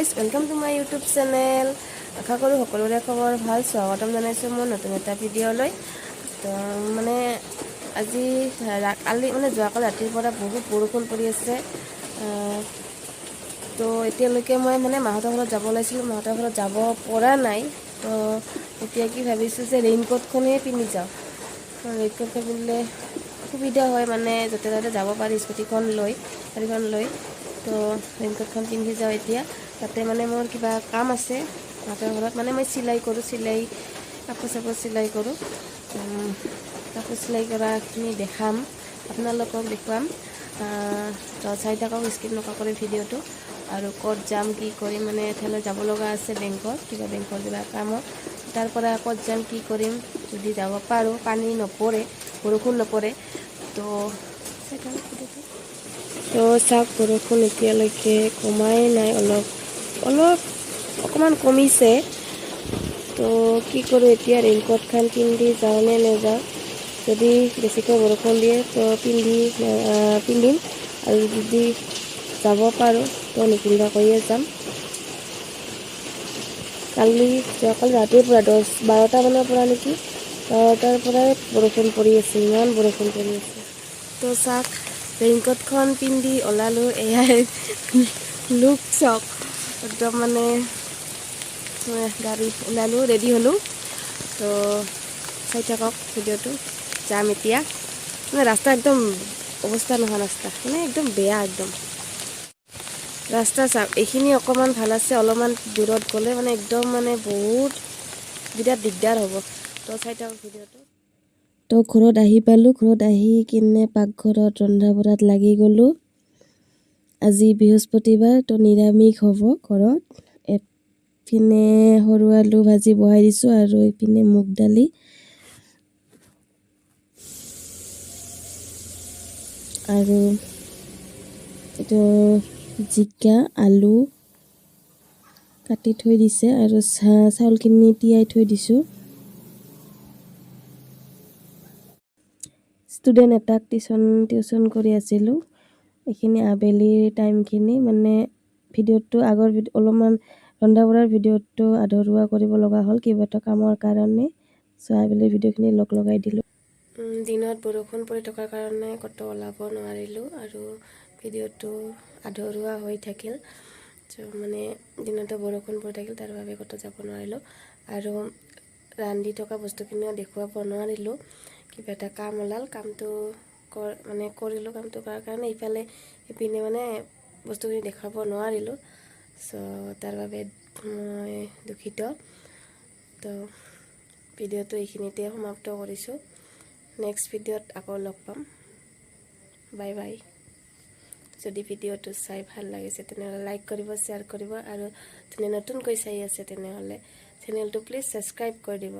Guys, welcome to my YouTube channel. আশা কৰোঁ সকলোৰে খবৰ ভাল। স্বাগতম জনাইছোঁ মোৰ নতুন এটা ভিডিঅ'লৈ। তো মানে আজি কালি মানে যোৱাকালি ৰাতিৰ পৰা বহুত বৰষুণ পৰি আছে। তো এতিয়ালৈকে মই মানে মাহঁতৰ ঘৰত যাব ওলাইছিলোঁ, মাহঁতৰ ঘৰত যাব পৰা নাই। তো এতিয়া কি ভাবিছোঁ যে ৰেইনকোটখনেই পিন্ধি যাওঁ। ৰেইনকোটখন পিন্ধিলে সুবিধা হয়, মানে য'তে ত'তে যাব পাৰি স্কুটিখন লৈ, গাড়ীখন লৈ। তো ৰেইনকোটখন পিন্ধি যাওঁ এতিয়া। তাতে মানে মোৰ কিবা কাম আছে মাহঁতৰ ঘৰত। মানে মই চিলাই কৰোঁ, চিলাই কাপোৰ চাপোৰ চিলাই কৰোঁ। কাপোৰ চিলাই কৰাখিনি দেখাম, আপোনালোকক দেখুৱাম। তো চাই থাকক স্কিপ নকৰাকৈ ভিডিঅ'টো। আৰু ক'ত যাম, কি কৰিম, মানে এঠাইলৈ যাব লগা আছে বেংকত, কিবা বেংকৰ কিবা কামত। তাৰ পৰা ক'ত যাম, কি কৰিম, যদি যাব পাৰোঁ, পানী নপৰে, বৰষুণ নপৰে। তো চাই থাকক ভিডিঅ'টো। তো চাওক, বৰষুণ এতিয়ালৈকে কমাই নাই, অলপ অলপ অকণমান কমিছে। তো কি কৰোঁ এতিয়া? ৰেইনকোটখন পিন্ধি যাওঁ নে নাযাওঁ? যদি বেছিকৈ বৰষুণ দিয়ে তো পিন্ধিম আৰু যদি যাব পাৰোঁ তো নিপিন্ধাকৈয়ে যাম। কালি যোৱাকালি ৰাতিৰ পৰা 10-12টামানৰ পৰা নেকি, 12টাৰ পৰাই বৰষুণ পৰি আছে, ইমান বৰষুণ পৰি আছে। তো চাওক, ৰেইনকোটখন পিন্ধি ওলালোঁ। এয়াই লুক চাওক, একদম মানে গাড়ীত ওলালোঁ, ৰেডি হ'লোঁ। তো চাই থাকক ভিডিঅ'টো। যাম এতিয়া। মানে ৰাস্তা একদম অৱস্থা নোহোৱা ৰাস্তা, মানে একদম বেয়া একদম ৰাস্তা। চাওক, এইখিনি অকণমান ভাল আছে, অলপমান দূৰত গ'লে মানে একদম মানে বহুত বিৰাট দিগদাৰ হ'ব। তো চাই থাকক ভিডিঅ'টো। তো ঘৰত আহি পালোঁ। ঘৰত আহি কিনে পাকঘৰত ৰন্ধা বঢ়াত লাগি গ'লোঁ। আজি বৃহস্পতিবাৰ, তো নিৰামিষ হ'ব ঘৰত। এপিনে সৰু আলু ভাজি বহাই দিছোঁ আৰু ইপিনে মুগ দালি আৰু এইটো জিকা আলু কাটি থৈ দিছে আৰু চাউলখিনি তিয়াই থৈ দিছোঁ। ষ্টুডেণ্ট এটাক টিউচন টিউচন কৰি আছিলোঁ। এইখিনি আবেলিৰ টাইমখিনি, মানে ভিডিঅ'টো আগৰ অলপমান ৰন্ধা বঢ়াৰ ভিডিঅ'টো আধৰুৱা কৰিব লগা হ'ল কিবা এটা কামৰ কাৰণে। চ' আবেলিৰ ভিডিঅ'খিনি লগ লগাই দিলোঁ। দিনত বৰষুণ পৰি থকাৰ কাৰণে ক'তো ওলাব নোৱাৰিলোঁ আৰু ভিডিঅ'টো আধৰুৱা হৈ থাকিল। চ' মানে দিনতে বৰষুণ পৰি থাকিল, তাৰ বাবে ক'তো যাব নোৱাৰিলোঁ আৰু ৰান্ধি থকা বস্তুখিনিও দেখুৱাব নোৱাৰিলোঁ। কিবা এটা কাম ওলাল, কামটো মানে কৰিলোঁ। কামটো কৰাৰ কাৰণে ইফালে ইপিনে মানে বস্তুখিনি দেখুৱাব নোৱাৰিলোঁ। চ' তাৰ বাবে মই দুখিত। তো ভিডিঅ'টো এইখিনিতে সমাপ্ত কৰিছোঁ। নেক্সট ভিডিঅ'ত আকৌ লগ পাম। Bye bye. যদি ভিডিঅ'টো চাই ভাল লাগিছে, তেনেহ'লে লাইক কৰিব, শ্বেয়াৰ কৰিব আৰু যোনে নতুনকৈ চাই আছে, তেনেহ'লে চেনেলটো প্লিজ ছাবস্ক্ৰাইব কৰি দিব।